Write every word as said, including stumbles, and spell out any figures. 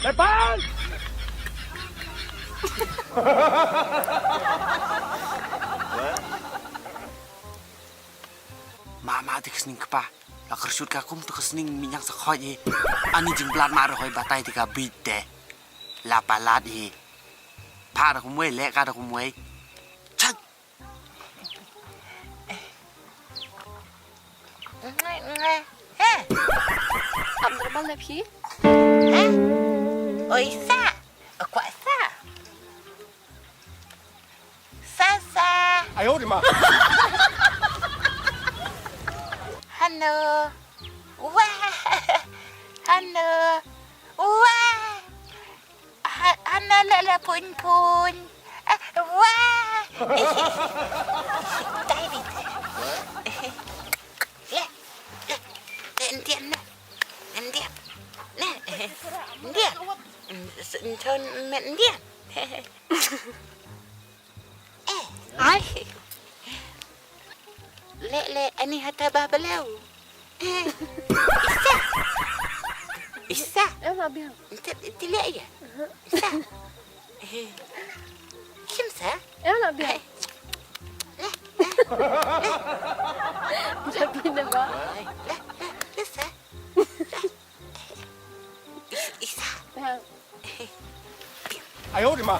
Lepas! Mama te ka sning kpa. La kyrsut ka kum tu ka sning minyang sa khoj hi. Ani jingblad ma rohoi batai te ka bit te. La palat hi. Pha da kumwei le ka da kumwei. Chak. Nge, nge. He. Am da bal na phi? He. Oi sa. Akwa sa. Sa sa. Ayo di ma. Hano. Wah. Hano. Wah. Ha, hana la la pun pun. Ah, wah. Dai bit. Le, le, le, ndian na. Ndian. Na, ndian. Nton met ndian. Eh. Ai. Le, le, ani hata ba belau. Eh. Isa. Isa. Em, Abiang. Ente, ente le ya. Isa. Eh. Kim sa? Em, Abiang. Eh. Le, le. Jadi ne ba. Le, le, le sa. Is-, Isa. Em. Ayo di ma.